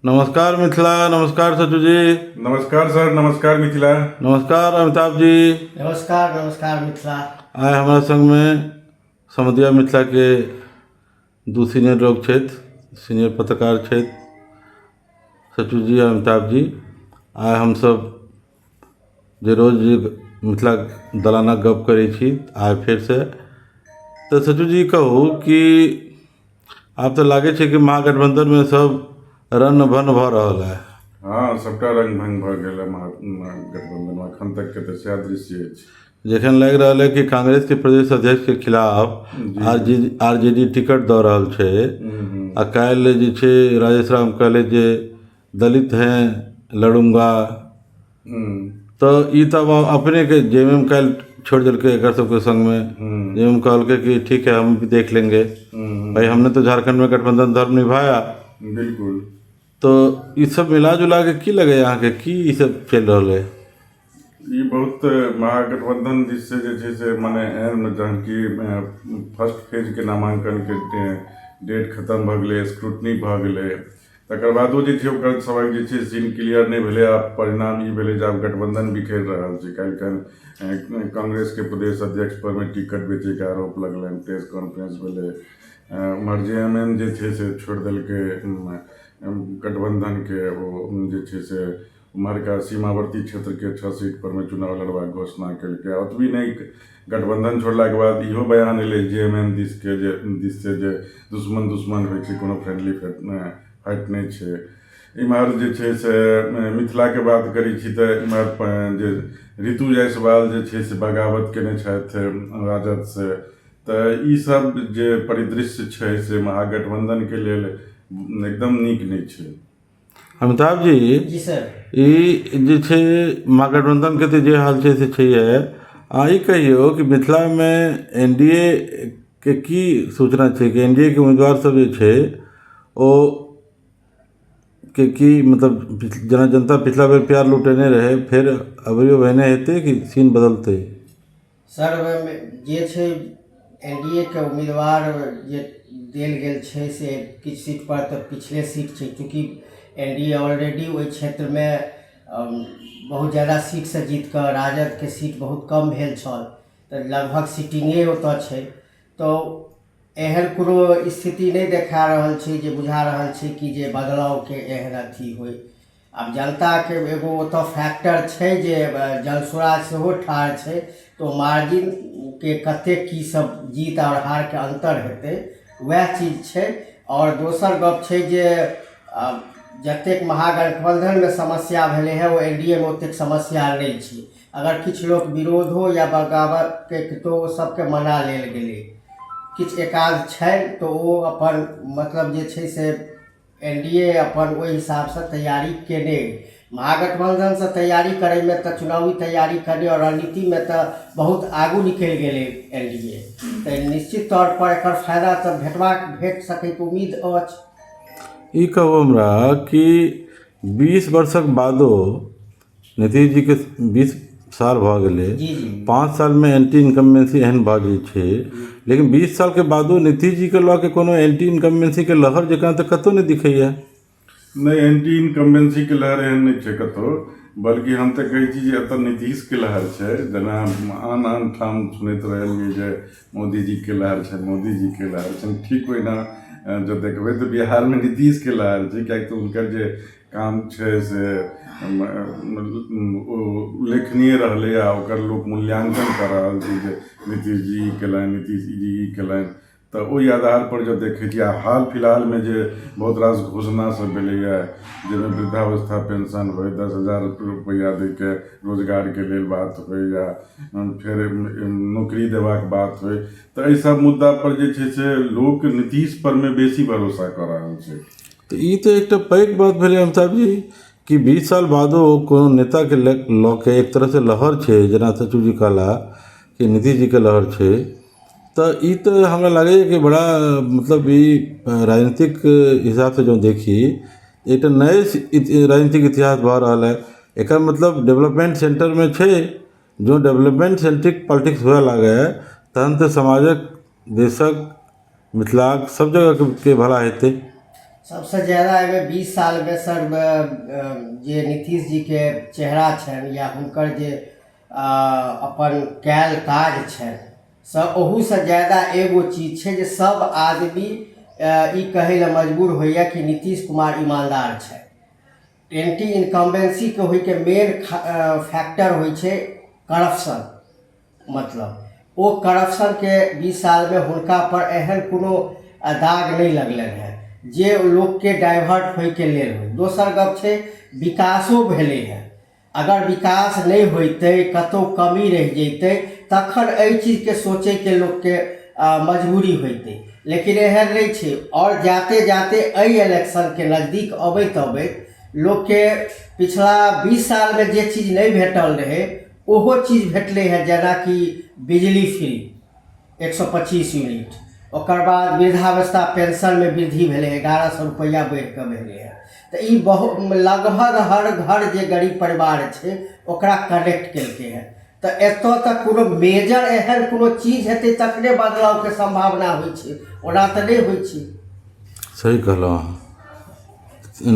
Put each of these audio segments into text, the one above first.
नमस्कार मिथिला, नमस्कार सचू जी। नमस्कार सर, नमस्कार मिथिला। नमस्कार अमिताभ जी। नमस्कार, नमस्कार मिथिला। आइ हमरा संगमे समदिया मिथिलाके दू सीनियर लोक छथि, सीनियर पत्रकार छथि सचू जी आ अमिताभ जी। आइ हमसभ जे रोज मिथिला दलानक गप करै छी, आइ फेरसँ तऽ सचू जी कहू कि आब तऽ लागै छै कि महागठबंधनमे सब रन भन भऽ रहल है। हँ, सबटा रंग भंग भऽ गेल है महागठबंधन, एखन तक के तऽ सएह दृश्य अछि। जखन लागि रहल है कि कांग्रेसके प्रदेश अध्यक्षके खिलाफ आरजेडी टिकट दऽ रहल छै आ काल्हि जे छै राजेश राम कहले जे दलित हैं लड़ूंगा, तऽ ई तऽ आब अपनेके जेएमएम काल्हि छोड़ि देलकै एकर सबके संगमे। जेएमएम कहलकै कि ठीक है, हम भी देख लेंगे। भाई, हमने तो झारखंड में गठबंधन धर्म निभाया। बिल्कुल। तऽ ई सब मिला जुला के की लगैए अहाँके, की ई सब चलि रहल है? ई बहुत महागठबंधन दिस से जे छै से मने एहन जहन कि फर्स्ट फेजके नामाङ्कनके डेट खतम भऽ गेलै, स्क्रूटनी भऽ गेलै, तकर बादो जे छै ओकर सभक जे छै सीन क्लियर नहि भेलै। आब परिणाम ई भेलै जे आब गठबंधन बिखरि रहल छै। काल्हिखन कांग्रेसके प्रदेश अध्यक्ष परमे टिकट बेचैके आरोप लगलनि, प्रेस कॉन्फ्रेंस भेलै। उम्हर जे एम एम जे छै से छोड़ि देलकै गठबंधनके, ओ जे छै से उम्हरका सीमावर्ती क्षेत्रके 6 सीट परमे चुनाव लड़बाक घोषणा केलकै। ओतबी नहि, गठबंधन छोड़लाके बाद इहो बयान एलै जे एम एम दिसके जे दिससँ जे दुश्मन दुश्मन होइ छै, कोनो फ्रेंडली फाइट नहि छै। इम्हर जे छै से मिथिलाके बात करै छी तऽ इम्हर जे ऋतु जायसवाल जे छै से बगावत केने छथि राजदसँ। तऽ ईसब जे परिदृश्य छै से महागठबंधनके लेल एकदम नीक नहि छै। अमिताभ जी। जी सर। ई जे छै महागठबंधनके तऽ जे हाल छै से छैहे, अहाँ ई कहियौ कि मिथिलामे एन डी ए के की सूचना छै कि एन डी ए के उम्मीदवार सब जे छै ओ के की मतलब जेना जनता पिछला बेर प्यार लुटेने रहै, फेर अबरियो ओहने हेतै कि सीन बदलतै? सर, ओहिमे जे छै एन डी ए के उम्मीदवार जे देल गेल छै से किछु सीट पर तऽ पिछले सीट छै, चूँकि एन डी ए ऑलरेडी ओहि क्षेत्रमे बहुत जादा सीटसँ जीत कऽ राजदके सीट बहुत कम भेल छल, तऽ लगभग सीटिंगे ओतऽ छै। तऽ एहन कोनो स्थिति नहि देखा रहल छै जे बुझा रहल छै कि जे बदलावके एहन अथी होइ। आब जनताके एगो ओतऽ फैक्टर छै जे जनसुराज सेहो ठाढ़ छै, तऽ ओ मार्जिनके कतेक की सब जीत आओर हारके अन्तर हेतै, वएह चीज छै। आओर दोसर गप छै जे जतेक महागठबन्धनमे समस्या भेलै हँ, ओ एन डी ए मे ओतेक समस्या नहि छै। अगर किछु लोक विरोधो या बगावतके तऽ ओ सबके मना लेल गेलै, किछु एकाध छै तऽ ओ अपन मतलब जे छै से एन डी ए अपन ओहि हिसाबसँ तैयारी केने अइ। महागठबन्धनसँ तैयारी करैमे तऽ चुनावी तैयारी करने आओर रणनीतिमे तऽ बहुत आगू निकलि गेलै एन डी ए, तऽ निश्चित तौरपर एकर फायदा तऽ भेटबाक भेट सकैके उम्मीद अछि। ई कहू हमरा कि 20 वर्षक बादो नीतीश जीके 20 साल भऽ गेलै, जी जी 5 सालमे एंटी इनकम्बेंसी एहन भऽ जाइ छै, लेकिन 20 सालके बादो नीतीश जीके लऽ के कोनो एंटी इनकम्बेंसीके लहर जकाँ तऽ कतहु नहि दिखैए। नहि, एंटी इनकम्बेंसीके लहर एहन नहि छै कतहु, बल्कि हम तऽ कहै छी जे एतऽ नीतीशके लहर छै। जेना आन आन ठाम सुनैत रहलियै जे मोदीजीके लहर छनि, मोदीजीके लहर छनि, ठीक ओहिना जँ देखबै तऽ बिहारमे नीतीशके लहर छै, किएकि तऽ हुनकर जे काम छै से ओ उल्लेखनीय रहलै आ ओकर लोक मूल्याङ्कन कऽ रहल छै जे नीतीशजी ई केलनि, नीतीशजी ई केलनि। तऽ ओहि आधारपर जँ देखै छी आ हाल फिलहालमे जे बहुत रास घोषणा सब भेलैए, जाहिमे वृद्धावस्था पेंशन होइ, 10,000 रुपैआ दैके रोजगारके लेल बात होइ या फेर नौकरी देबाक बात होइ, तऽ एहि सब मुद्दापर जे छै से लोक नीतीशपरमे बेसी भरोसा कऽ रहल छै। तऽ ई तऽ एकटा पैघ बात भेलै अमिताभ जी कि 20 साल बादो कोनो नेताके लऽ के एक तरहसँ लहर छै, जेना सचिव जी कहला कि नीतीश जीके लहर छै, तऽ ई तऽ हमरा लागैए कि बड़ा मतलब ई राजनीतिक हिसाबसँ जँ देखी, एकटा नए राजनीतिक इतिहास भऽ रहल है। एकर मतलब डेवलपमेन्ट सेन्टरमे छै। जँ डेवलपमेन्ट सेन्ट्रिक पॉलिटिक्स हुए लागै तहन तऽ समाजक, देशक, मिथिलाक सब जगहके भला हेतै। सबसँ ज्यादा एहिमे 20 सालमे सर जे नीतीश जीके चेहरा छनि या हुनकर जे अपन कयल काज छनि से ओहूसँ ज्यादा एगो चीज छै जे सब आदमी ई कहै लए मजबूर होइए कि नीतीश कुमार ईमानदार छथि। एंटी इनकम्बेंसीके होइके मेन फैक्टर होइ छै करप्शन, मतलब ओ करप्शनके 20 सालमे हुनका पर एहन कोनो दाग नहि लगलनि हेँ जे लोकके डाइवर्ट होइके लेल होइ। दोसर गप छै विकासो भेलै हेँ। अगर विकास नहि होइतै, कतहु कमी रहि जइतै, तखन एहि चीजके सोचैके लोकके मजबूरी होइतै, लेकिन एहन नहि छै। आओर जाते जाते एहि इलेक्शनके नजदीक अबैत अबैत लोकके पिछला 20 सालमे जे चीज नहि भेटल रहै ओहो चीज भेटलै हेँ, जेनाकि बिजली फ्री 125 यूनिट, ओकर बाद वृद्धावस्था पेंशनमे वृद्धि भेलै, 1100 रुपैआ बढ़िकऽ भेलै हँ। तऽ ई बहुत लगभग हर घर जे गरीब परिवार छै ओकरा कनेक्ट केलकै हँ। तऽ एतऽ तक कोनो मेजर एहन कोनो चीज हेतै तखने बदलावके सम्भावना होइ छै, ओना तऽ नहि होइ छै। सही कहलहुँ अहाँ,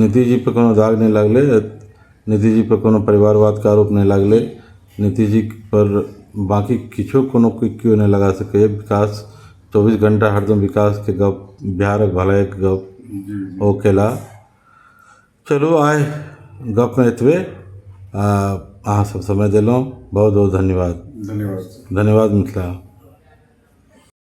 नीतीश जी पर कोनो दाग नहि लागलै, नीतीश जी पर कोनो परिवारवादके आरोप नहि लागलै, नीतीश जी पर बाँकी किछो कोनो केओ नहि लगा सकैए। विकास 24 घंटा हरदम विकासके गप, बिहारक भलाइके गप ओ केला। चलू आइ गपमे एतबे, अहाँ सब समय देलहुँ, बहुत बहुत धन्यवाद। धन्यवाद। धन्यवाद मिथिला।